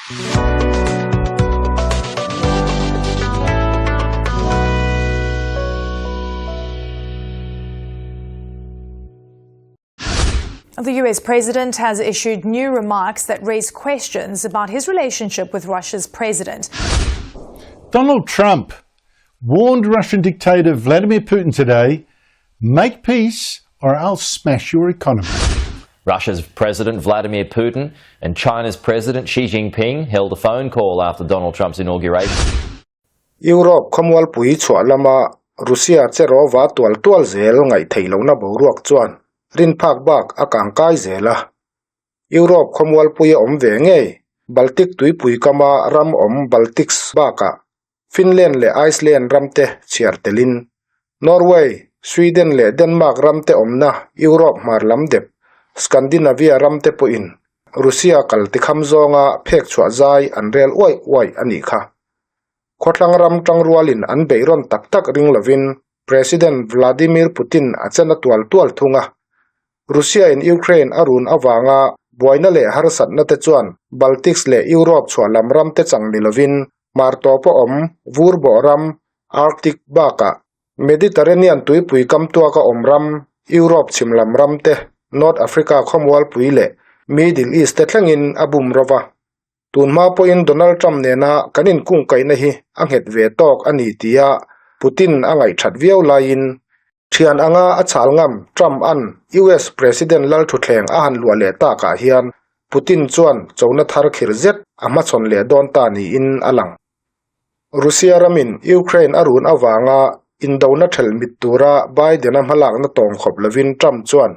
The US president has issued new remarks that raise questions about his relationship with Russia's president. Donald Trump warned Russian dictator Vladimir Putin today make peace or I'll smash your economy. Russia's President Vladimir Putin and China's President Xi Jinping held a phone call after Donald Trump's inauguration. Europe khawmualpui chhuah lama Russia che rawva tual tual zel ngaih theih lohna boruak chuan rinphak bak a kangkai zel a. Europe khawmualpui a awm ve ngei Baltic tuipui kama ram awm Baltics bakah Finland leh Iceland ramte chhiar telin Norway, Sweden leh Denmark ramte awmna Europe hmar lam dep Scandinavia ramte pawhin Russia kal tikham zawnga phek chhuah zai an rel uaih uaih a nih kha. Khawthlang ram tangrualin an beihrawn tak tak ring lovin President Vladimir Putin a chen a tual tual thung a. Russia-in Ukraine a run avanga buaina leh harsatna te chuan Baltics leh Europe chhuah lam ramte chang ni lovin Hmar tawpa awm vur bawh ram Arctic bakah Mediterranean tuipui kam tuaka awm ram Europe chhim lam ram te, North Africa khawmualpui leh Middle East te thlengin a bum ro va. Tun hma pawhin Donald Trump nena kan inkungkaihna hi a nghet ve tawk a ni tia Putin a ngaihthat viau laiin thian anga a chhal ngam Trump-a'n US President lalthuthleng a han luah leh takah hian Putin chuan chona thar khir zet a hmachhawn leh dawn ta niin a lang. Russia ramin Ukraine a run avanga indona thelh mit tura Biden-a hmalakna tawng khawp lovin Trump chuan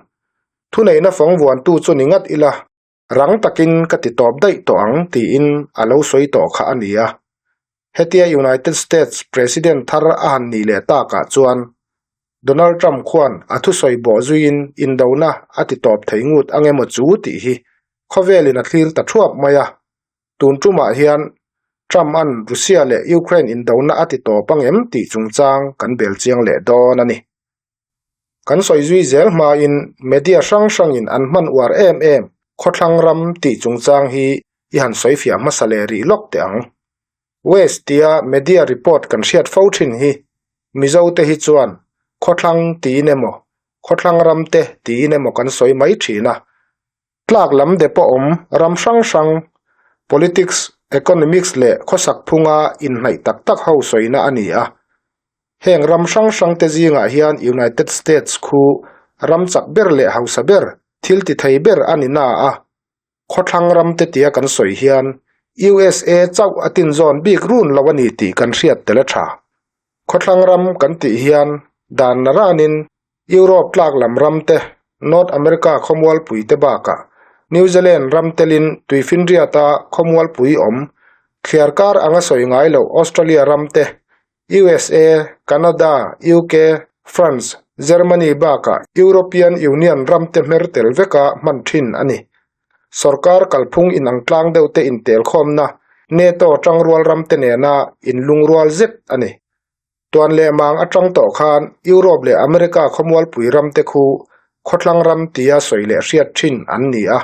thuneihna fawngvuantu chu ni ngat ila Rang takin ka ti tawp daih tawh ang tiin a lo sawi tawh kha a ni a. Hetia United States President thar a han nih leh takah chuan Donald Trump khuan a thusawi bawh zuiin indona a ti tawp thei ngut ang emaw chu tih hi khawvelin a thlir ta thuap mai a. Tun tumah hian Trump-a'n Russia leh Ukraine indona a ti tawp ang em tih chungchang kan bel chiang leh dawn a ni. Kan sawi zui zel hmain media hrang hrangin an hman uar em em khawthlang ram tih chungchang hi i han sawi fiah hmasa leh rih lawk teh ang. West tia media report kan hriat fo thin hi Mizo te hi chuan khawthlang tiin emaw khawthlang ram te tiin emaw kan sawi mai thin a. Tlak lam depawh awm ram hrang hrang politics, economics leh khawsak phunga inhnaih tak tak ho sawina a ni a. Heng ram hrang hrang te zingah hian United States khu ram chak ber leh hausa ber, thil ti thei ber a ni na a. Khawthlang ram te tia kan sawi hian USA chauh a tinzawn bik run lo a ni tih kan hriat tel a tha. Khawthlang ram kan tih hian dan na ranin Europe tlak lam ram te, North America khawmualpui te bakah New Zealand ram telin tuifinriata khawmualpui awm thliarkar anga sawi ngai loh Australia ram te, USA, Canada, UK, France, Germany bakah European Union ram te hmer tel veka hman thin a ni. Sorkar kalphung inang tlang deuh te intelkhawmna NATO tangrual ram te nena inlungrual zet a ni. Tuan leh mang atang tawh khan Europe leh America khawmualpui ram te khu khawthlang ram tia sawi leh hriat thin an ni a.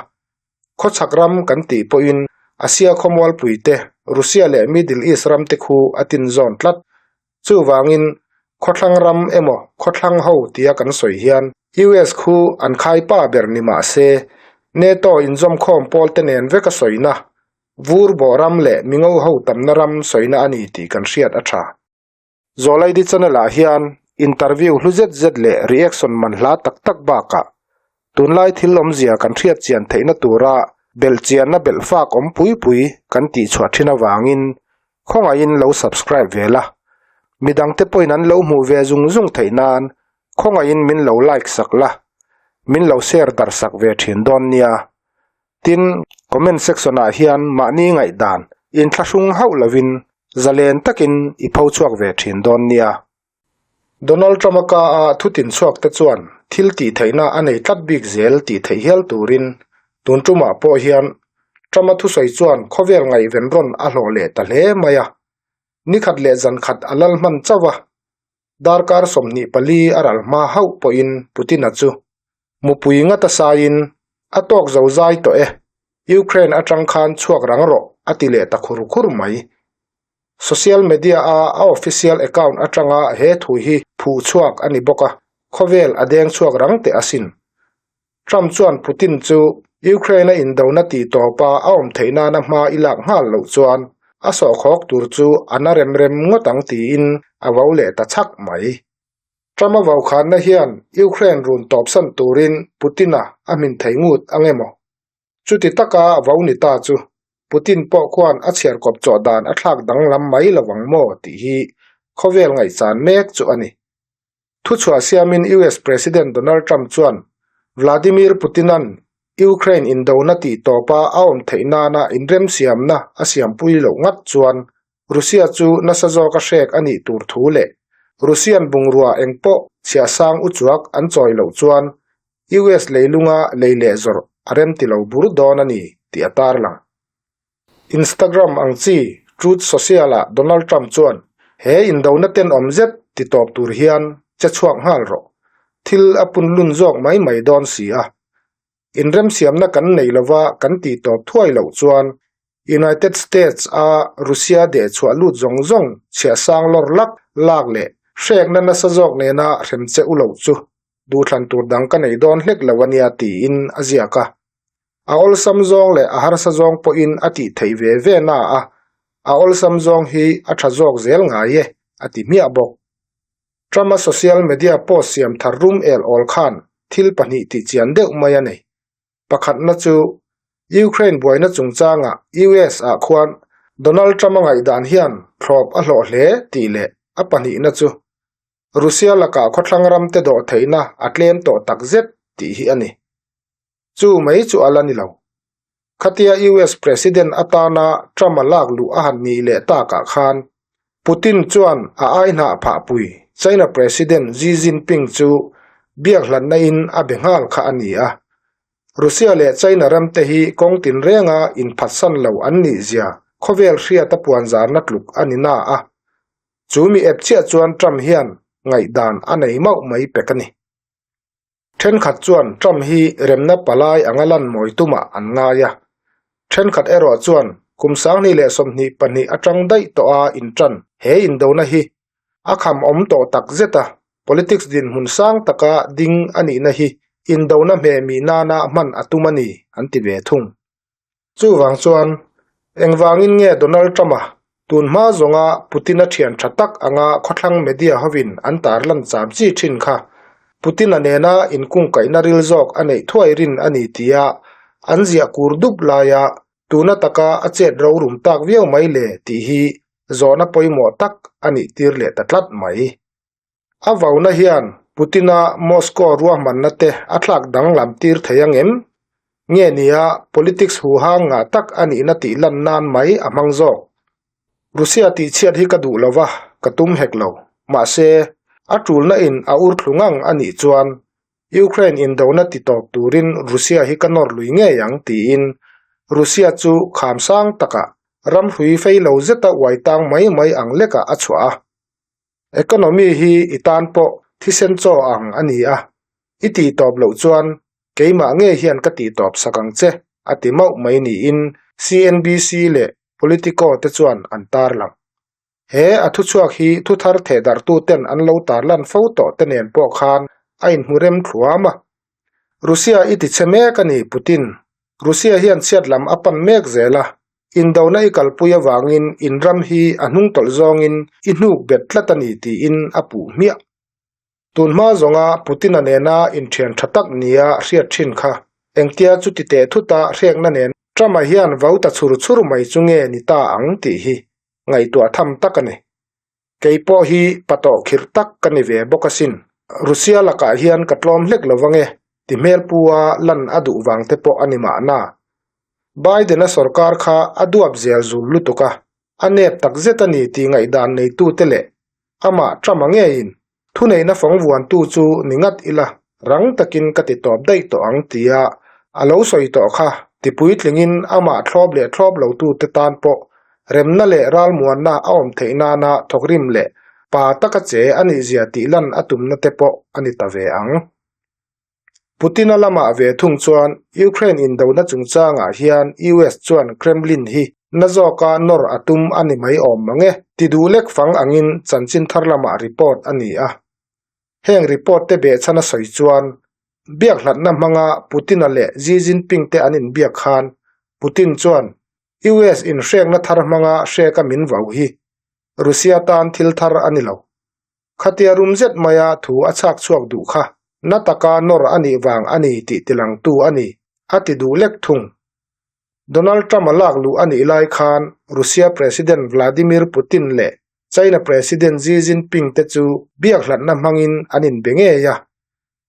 Khawchhak ram kan tih pawhin Asia khawmualpui te, Russia leh Middle East ram te khu a tinzawn tlat. Chuvangin khawthlang ram emaw khawthlang ho tia kan sawi hian US khu an khaipa ber ni mah se NATO inzawmkhawm pawl te nen veka sawina Vur bawh ram leh mingo ho tamna ram sawina a ni tih kan hriat a tha. Zawlaidi channel ah hian interview hlu zet zet leh reaction man hla tak tak bakah tunlai thil awmzia kan hriat chian theihna tura belh chianna belh fak awm pui pui kan tih chhuah thin avangin khawngaihin lo subscribe ve la. Midangte pawhin an lo hmuh ve zung zung theih nan khawngaihin min lo like sak la, min lo share darh sak ve thin dawn nia. Tin, comment section ah hian mahni ngaihdan inthlahrung hauh lovin zalen takin i pho chhuak ve thin dawn nia. Donald Trump-a ka a thu tin chhuak te chuan thil tih theihna a nei tlat bik zel tih theih hial turin tun tumah pawh hian Trump-a thusawi chuan khawvel ngaihven rawn a hlawh leh ta hle mai a, nikhat leh zankhat a lal hman chauh a, darkar 24 a ral hma hauh pawhin Putin-a chu mupui ngata saiin a tawk zo zai tawh e, Ukraine atang khan chhuak rang rawh. a ti leh ta khur khur mai. Social media a a official account atanga he thu hi phuh chhuak a ni bawk a, khawvel a deng chhuak rang teh asin. Trump chuan Putin chu Ukraine a indona tih tawpa a awm theih nana hma i lak nghal loh chuan a sawhkhawk tur chu a na rem rem ngawt ang tiin a vo leh ta chhak mai. Trump-a vokhanna hian Ukraine run tawpsan turin Putin-a a hmin thei ngut ang emaw? Chuti taka vo ni ta chu Putin pawh khuan a chhiarkawp chawh dan a thlak danglam mai lo ang maw tih hi khawvel ngaihchan mek chu a ni. Thuchhuah siamin US President Donald Trump chuan Vladimir Putin-a'n Ukraine indona tih tawpa a awm theih nana inremsiamna a siampui loh ngat chuan Russia chu nasa zawka hrek a nih tur thu leh Russian bungrua engpawh chhiahsang uchuak an chawi loh chuan US leilunga lei leh zawrh a remti lo bur dawn a ni tih a tarlang. Instagram ang chi Truth Social-ah Donald Trump chuan he indona tenawm zet ti tawp tur hian che chhuak nghal rawh. Thil a punlun zawk mai mai dawn si a. Inremsiamna kan nei lova kan tih tawp thuai loh chuan United States-a Russia dehchhuah lut zawng zawng chhiahsang lawr lak lak leh hrekna nasa zawk nena hrem che u loh chu duhthlan tur dang ka nei dawn hlek lo a nia tiin a ziak a. A awlsam zawng leh a harsa zawng pawhin a tih theih ve ve na a, a awlsam zawng hi a tha zawk zel ngai e, a ti hmiah bawk. Trump-a social media post siam thar rum el awl khan thil pahnih tih chian deuh mai a nei. Pakhatna chu, Ukraine buaina chungchangah US-ah khuan Donald Trump-a ngaihdan hian thlawp a hlawh hle tih leh a pahnihna chu, Russia lakah khawthlang ramte dawh theihna a tlem tawh takzet tih hi a ni. Chu mai chu a la ni lo. Khatia US President atana Trump-a lak luh a han nih leh takah khan Putin chuan a ai hnah phahpui China President Xi Jinping chu biak hlanna in a be nghal kha a ni a. Russia leh China ramte hi kawng tinrenga inphatsan lo an nih zia khawvel hriata puanzarna tluk a ni na a. Chu mi ep chiah chuan Trump hian ngaihdan a nei mauh mai pek a ni. Thenkhat chuan Trump hi remna palai anga lan mawi tumah an ngai a, thenkhat erawh chuan kum 2022 atang daih tawha intan he indona hi a kham awm tawh tak zet a, politics dinhmun sang taka ding a nihna hi indona hmehmih nana hman a tum a ni an ti ve thung. Chuvang chuan, engvangin nge Donald Trump-a tun hma zawnga Putin-a thian tha tak anga khawthlang media hovin an tarlan cham chi thin kha Putin-a nena inkungkaihna ril zawk a neih thuai rin a ni tia an ziah kur dup laia tuna taka a chet rorum tak viau mai le tih hi zawhna pawimawh tak a nih tir leh ta tlat mai. A vauna hian Putin-a Moscow ruahmanna te a thlak danglam tir thei ang em? Nge nia politics huhang ngah tak a nihna tih lan nan mai a hmang zawk. Russia tihchhiat hi ka duh lo va, ka tum hek lo. Mahse, a tulna in a ur thlu ngang a nih chuan Ukraine indona ti tawp turin Russia hi ka nawr lui ngei ang tiin Russia chu kham sang takah ramhrui fei lo zeta uai tang mai mai ang lekah a chhuah a. Economy hi i tan pawh thisen chaw ang a ni a, i tih tawp loh chuan keimah ngei hian ka tih tawp sak ang che, a ti mauh mai niin CNBC leh Politico te chuan an tarlang. He a thuchhuak hi thuthar thehdarhtu ten an lo tarlan fo tawh te nen pawh khan a inhmu rem thluam a. Russia i tichhe mek a ni, Putin. Russia hian chhiat lam a pan mek zel a, Indona i kalpui avangin in ram hi a hnungtawlh zawngin i hnuk bet tlat a ni tiin a puh hmiah. Tun hma zawnga Putin-a nena inthian tha tak nia hriat thin kha engtia chuti teh thuta hrekna nen Trump-a hian vau ta chhur chhur mai chu nge ni ta ang tih hi ngaihtuah tham tak a ni. Kei pawh hi patawh khirh tak ka ni ve bawk asin. Russia lakah hian ka tlawm hlek lo vang e, ti hmel pu-a lan a duh vang te pawh a ni mahna. Biden-a sorkar kha a duap zel zul lutuk a, a nep tak zet a ni tih ngaihdan neitute leh amah Trump-a ngeiin thuneihna fawng vuantu chu ni ngat ila rang takin ka ti tawp daih tawh ang tia a lo sawi tawh kha tipuitlingin amah thlawp leh thlawp lotute tan pawh remna leh ralmuanna a awm theih nana thawkrim leh pa taka che a nihzia tih lan a tumna te pawh a ni ta ve ang. Putin-a lamah ve thung chuan Ukraine indona chungchangah hian US chuan Kremlin hi Na zawka nawr a tum a ni mai awm mang e. Ti duh lek fang angin chanchin thar lamah report a ni a. Heng report te behchhan a sawi chuan biak hlatna hmanga Putin-a leh Xi Jinping te an inbiak khan Putin chuan US inhrekna thar hmanga hreka min vau hi Russia tan thil thar a ni lo. Khatia rum zet maia thu a chhak chhuak duh kha na taka nawr a nih vang a ni tih tilangtu a ni, a ti duh lek thung. Donald Trump-a lak luh a nih lai khan Russia President Vladimir Putin leh China President Xi Jinping te chu biak hlatna hmangin an inbe ngei a.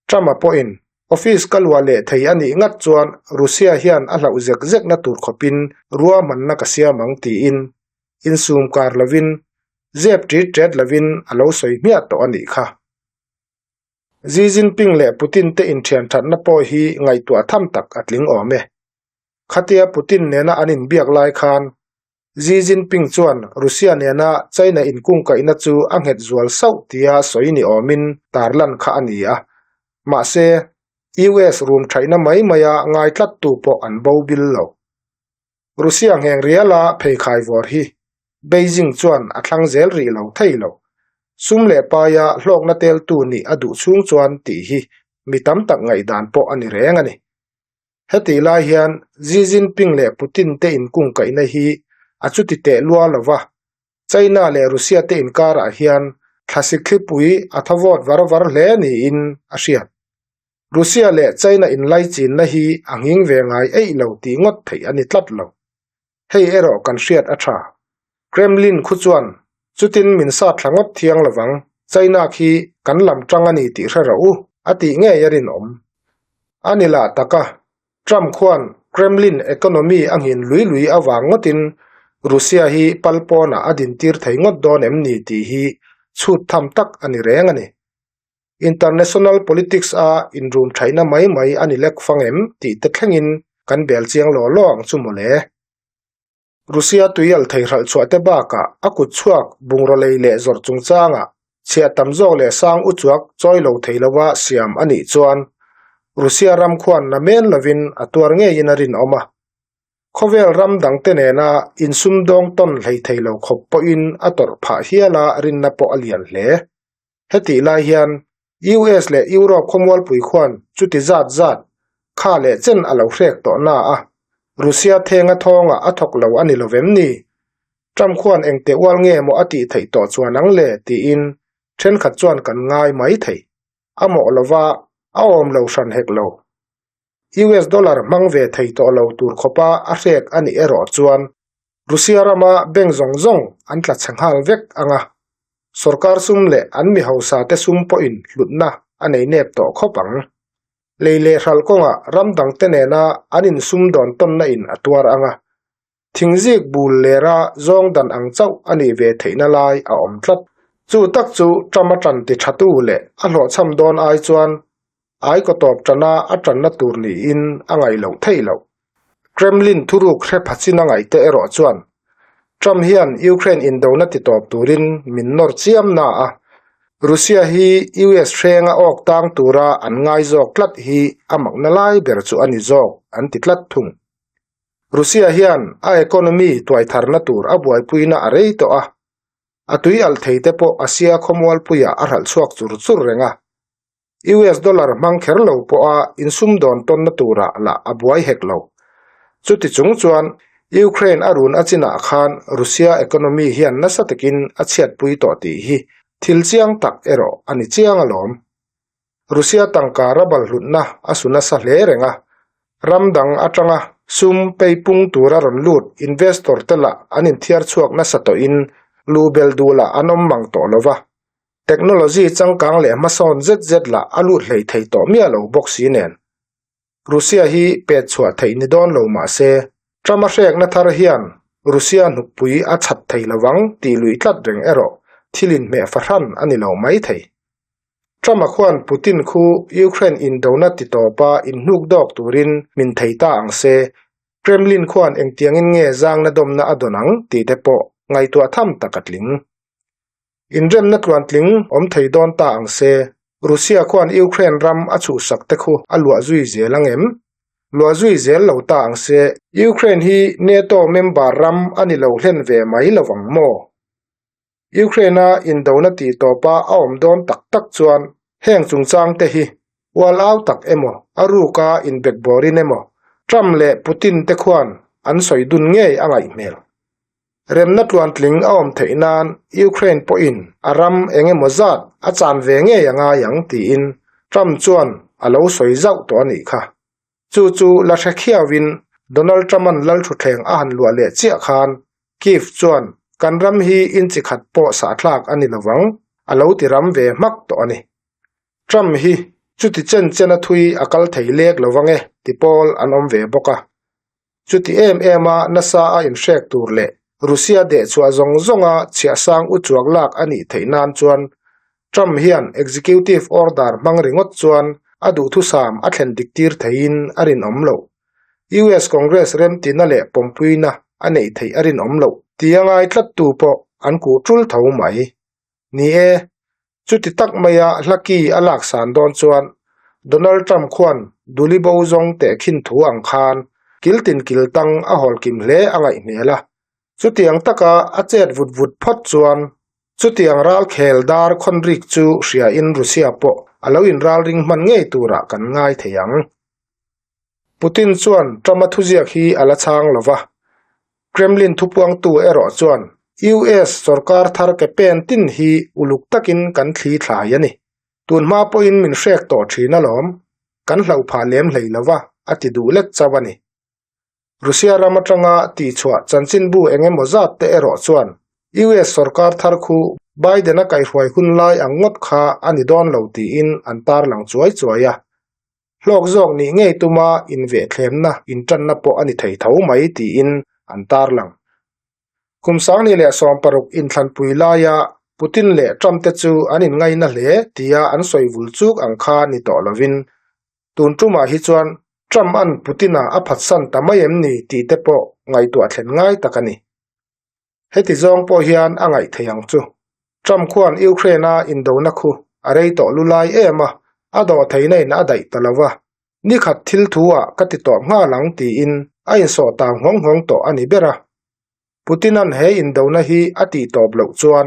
Trump-a pawhin office ka luah leh thei a nih ngat chuan Russia hian a hlauh zek zekna tur khawpin ruahmanna ka siam ang tiin insum kar lovin zep ṭit ṭet lovin a lo sawi hmiah tawh a nih kha. Xi Jinping leh Putin te inthian thatna pawh hi ngaihtuah tham tak a tling awm e. Khatia Putin nena an inbiak lai khan Xi Jinping chuan Russia nena China inkungkaihna chu a nghet zual sauh tia sawi ni awmin tarlan kha a ni a. Mahse, US rum thaihna mai maia ngai tlattu pawh an bo bil lo. Russia ngheng riala pheikhai vawr hi Beijing chuan a thlang zel rih lo thei lo. Sum leh paia hlawkna teltu nih a duh chhung chuan tih hi mi tam tak ngaihdan pawh a ni reng a ni. Hetih lai hian Xi Jinping leh Putin te inkungkaihna hi a chuti teh lua lo va, China leh Russia te inkarah hian thlasik thlipui a tha vawt var var hle niin a hriat. Russia leh China inlaichinna hi a nghing ve ngai eih lo tih ngawt theih a ni tlat lo. Hei erawh kan hriat a tha. Kremlin khu chuan chutin min sat thla ngawt thiang lovang, China khi kan lam tang a ni tih hre rawh u, a tih ngei a rinawm. A ni lah taka, Trump khuan Kremlin economy a nghin lui lui avang ngawtin Russia hi pal pawnah a dintir thei ngawt dawn em ni tih hi chhut tham tak a ni reng a ni. International politics a inrum thaihna mai mai a ni lek fang em tih te thlengin kan bel chiang law law ang chu mawle. Russia tuial thei hralh chhuah te bakah a kut chhuak bungraw lei leh zawrh chungchangah chhiah tam zawk leh sang uchuak chawi lo thei lova siam a nih chuan Russia ram khuan na men lovin a tuar ngeiin a rinawm a. Khawvel ram dangte nena insumdawng tawn hlei thei lo khawp pawhin a tawrh phah hial a rinna pawh a lian hle. Hetih lai hian US leh Europe khawmualpui khuan chuti zat zat kha leh chen a lo hrek tawh na a, Russia thenga thawngah a thawk lo a ni lo vem ni? Trump khuan engteh ual nge maw a tih theih tawh chuan ang le tiin thenkhat chuan kan ngai mai thei. A mawh lova a awm lo hran hek lo. US dollar hmang ve thei tawh lo tur khawpa a hrek a nih erawh chuan Russia rama bank zawng zawng an tla chhe nghal vek ang a, sorkar sum leh an mi hausa te sum pawhin hlutna a nei nep tawh khawp ang. Lei leh hral kawngah ram dangte nena an insum dawn tawnna in a tuar ang a, Thingzik bul lera zawng dan ang chauh a nih ve theihna lai a awm tlat. Chu tak chu Trump a tan ti thatu leh a hlawhchham dawn ai chuan ai kaw tawp tana a tanna tur niin a ngaih loh theih loh. Kremlin thuruk hre phachin a ngaihte erawh chuan Trump hian Ukraine indona ti tawp turin min nawr chiam na a, Russia hi US hrenga awk tang tura an ngai zawk tlat hi a makna lai ber chu a ni zawk an ti tlat thung. Russia hian a economy tuaitharna tur a buaipuina a rei tawh a, a tui alh thei te pawh Asia khawmualpuiah a hralh chhuak chur chur reng a. US dollar hmang kher lo pawha insumdawn tawnna turah lah a buai hek lo. Chuti chung chuan Ukraine a run a chinah khan Russia economy hian nasa takin a chhiatpui tawh tih hi thil chiang tak erawh a ni chiang alawm. Russia tangka rabal hlutna a su nasa hle reng a, ram dang atanga sum peipung tura rawn lut investor te lah an inthiar chhuak nasa tawhin lu bel duh lah an awm mang tawh lo va, technology changkang leh hmasawn zet zet lah a lut hlei thei tawh miah lo bawk si nen. Russia hi pet chhuah theih ni dawn lo mah se, Trump-a hrekna thar hian Russia hnukpui a chhat thei lovang tih luih tlat reng erawh thil inhmeh fahran a ni lo mai thei. Trump-a khuan Putin khu Ukraine indona ti tawpa inhnuk dawk turin min thei ta ang se, Kremlin khuan engtiangin nge zangna dawmna a dawn ang tih te pawh ngaihtuah tham tak a tling. Inremna tluantling awm thei dawn ta ang se, Russia khuan Ukraine ram a chhuhsak te khu a luah zui zel ang em? Luah zui zel lo ta ang se, Ukraine hi NATO member ram a ni lo hlen ve mai lo ang maw? Ukraine-a indona tih tawpa a awm dawn tak tak chuan heng chungchang te hi ual au tak emaw, a ruka inbekbawrin emaw Trump leh Putin te khuan an sawi dun ngei a ngaih hmel. Remna tluantling a awm theih nan Ukraine pawhin a ram eng emaw zat a chan ve ngei a ngai ang tiin Trump chuan a lo sawi zauh tawh a nih kha. Chu chu la hre khiauin Donald Trump-a'n lalthutthleng a han luah leh chiah khan Kyiv chuan kan ram hi inchi khat pawh sahthlak a ni lovang a lo ti ram ve hmak tawh a ni. Trump hi chuti chen chen a thui a kal thei lek lovang e ti pawl an awm ve bawk a. Chuti em em a nasa a inhrek tur leh Russia dehchhuah zawng zawnga chhiahsang uchuak lak a nih theih nan chuan Trump hian executive order hmang ringawt chuan a duhthusam a thlen dik tir theiin a rinawm loh. US Congress remtina leh pawmpuina a neih theih a rinawm loh tia ngai tlattu pawh an kuh tul tho mai. Ni e, chuti tak maia hla ki a lak san dawn chuan Donald Trump khuan duli bo zawng tehkhin thu ang khan kiltin kiltang a hawl kim hle a ngaih hmel a. Chutiang taka a chet vut vut phawt chuan chutiang ral khel dar khawnrik chu hriain Russia pawh a lo inralring hman ngei turah kan ngai thei ang. Putin chuan Trump-a thuziak hi a la chhang lo va, Kremlin thupuangtu erawh chuan US sorkar thar ke pen tin hi uluk takin kan thli thlai a ni. Tun hma pawhin min hrek tawh thin alawm, kan hlauh phah lem hlei lo va, a ti duh lek chauh a ni. Russia ram atanga tihchhuah chanchinbu eng emaw zat te erawh chuan US sorkar thar khu Biden-a kaihhruai hun lai ang ngawt kha a ni dawn lo tiin an tarlang chuai chuai a. Hlawk zawk nih ngei tuma invehthlêmna inṭanna pawh a ni thei tho mai tiin an tarlang. Kum sangni leh 60 inthlanpui laia Putin leh Trump te chu an inngaina hle tia an sawi vul chuk ang kha ni tawh lovin tun ṭumah hi chuan Trump-a'n Putin-a a phatsan ta mai em ni tih te pawh ngaihtuah thlen ngai tak a ni. Heti zawng pawh hian a ngaih thei ang chu. Trump khuan Ukraine-a indona khu a rei tawh lu lai em a, a dawh theihna in a daih ta lo va. Ni khat thil thu ah ka ti tawh nghal ang tiin a insawh tau nghawng nghawng tawh a ni ber a. Putin-a'n he indona hi a tih tawp loh chuan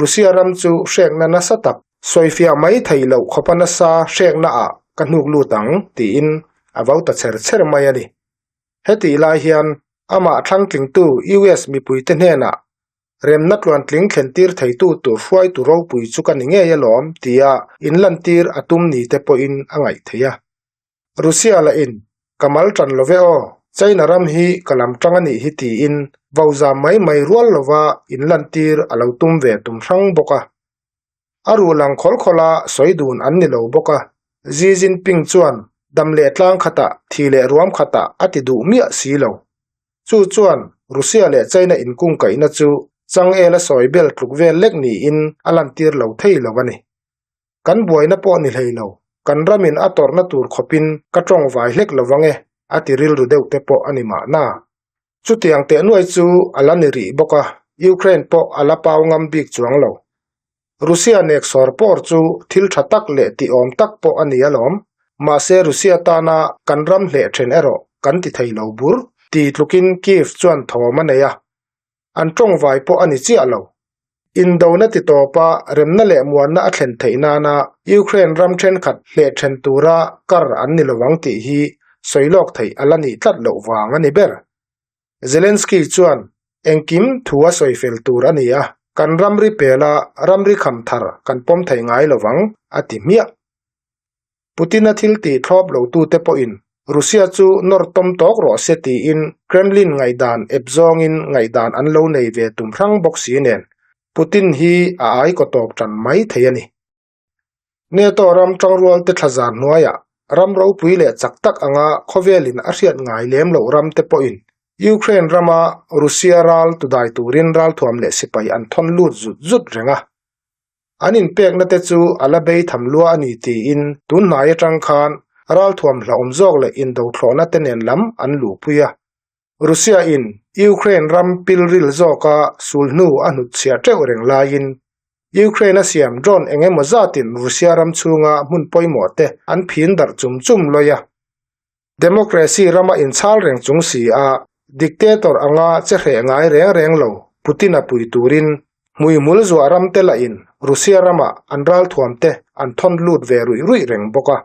Russia ram chu hrekna nasa tak, sawifiah mai thei loh khawpa nasa hrekna ah ka hnuk lut ang tiin a vau ta cher cher mai a ni. Hetih lai hian amah thlangtlingtu US mipuite hnenah remna tluantling thlentir theitu tur hruaitu ropui chu ka ni ngei alawm tia inlantir a tum ni te pawhin a ngaih theih a. Russia lah in ka mal tan lo ve aw, China ram hi ka lam tang a nih hi tiin vozam mai mai rual lova inlantir a lo tum ve tum hrang bawk a. A ruh lang khawl khawl a sawi dun an ni lo bawk a, Xi Jinping chuan dam leh tlang khatah, thi leh ruam khatah a ti duh miah si lo. Chu chuan Russia leh China inkungkaihna chu changel a sawi bel tluk vel lek niin a lantir lo thei lo a ni. Kan buaina pawh ni hlei lo, kan ramin a tawrhna tur khawpin ka tawng vai hlek lo vang e, a ti rilru deuh te pawh a ni mahna. Chutiang teh nuai chu a la ni rih bawk a, Ukraine pawh a la pau ngam bik chuang lo. Russia nek sawr pawr chu thil tha tak leh tihawm tak pawh a ni alawm, mahse Russia tana kan ram hleh then erawh kan ti thei lo bur, ti tlukin Kyiv chuan thawm a nei a. An tawngvai pawh a ni chiah lo. Indona ti tawpa remna leh muanna a thlen theih nana Ukraine ram thenkhat hleh then tura kar an ni lo ang tih hi sawi lawk theih a la nih tlat loh vang a ni ber. Zelensky chuan engkim thu a sawi fel tur a ni a, kan ramri pela ramri kham thar kan pawm thei ngai lo vang, a ti hmiah. Putin-a thil tih thlawp lotute pawhin Russia chu nawr tawm tawk rawh se tiin Kremlin ngaihdan ep zawngin ngaihdan an lo nei ve tum hrang bawk si nen Putin hi a ai kaw tawp tan mai thei a ni. NATO ram tangrualte thlazar hnuaiah ram ropui leh chak tak anga khawvelin a hriat ngai lem loh ramte pawhin Ukraine rama Russia ral tudai turin ralthuam leh sipai an thawn lut zut zut reng a. An inpekna te chu a la bei tham lua a ni tiin tun hnai atang khan ralthuam hlauhawm zawk leh indothlawhna te nen lam an luhpui a. Russia in Ukraine ram pilril zawka sulhnu a hnutchhiah teuh reng laiin Ukraine a siam drone eng emaw zatin Russia ram chhunga hmun pawimawh te an phin darh chum chum lawih a. Democracy rama inchhal reng chung si a, dictator anga che hreh ngai reng reng lo Putin-a pui turin hmuihmul zuah ram te lahin Russia rama an ralthuam te an thawn lut ve ruih ruih reng bawk a.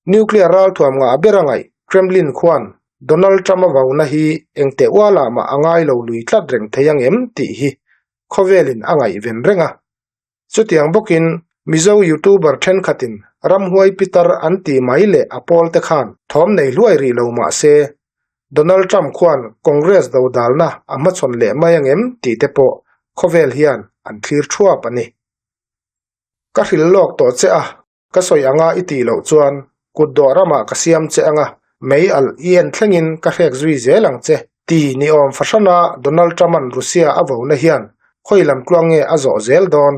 Nuclear ralthuam ngah ber a ngaih Kremlin khuan Donald Trump-a vauna hi engteh ualah mah a ngai lo lui tlat reng thei ang em tih hi khawvelin a ngaihven reng a. Chutiang bawkin Mizo YouTuber thenkhatin ramhuai pitar an tih mai leh a pawl te khan thawm nei hluai rih lo mah se, Donald Trump khuan Congress dodalna a hmachhawn leh mai ang em tih te pawh khawvel hian an thlir thuap a ni. Ka hrilh lawk tawh che a. Ka sawi anga i tih loh chuan kut dawh ramah ka siam che anga mei alh i en thlengin ka hrek zui zel ang che, ti ni awm fahrana Donald Trump-a'n Russia a vona hian khawi lam tluang nge a zawh zel dawn?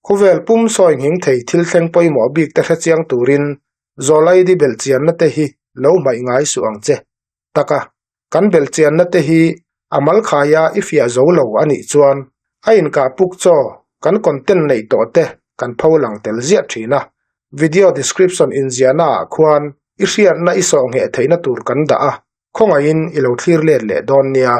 Khawvel pum sawi nghing thei thil thleng pawimawh bik te hrechiang turin Zawlaidi belhchianna te hi lo hmaih ngai suh ang che. Taka, kan belhchianna te hi a mal khaia i fiah zo lo a nih chuan a inkah puk chaw kan content neih tawh te kan pho lang tel ziah thin a, video description inziahna ah khuan i hriatna i sawh ngheh theihna tur kan dah a, khawngaihin i lo thlir let leh dawn nia.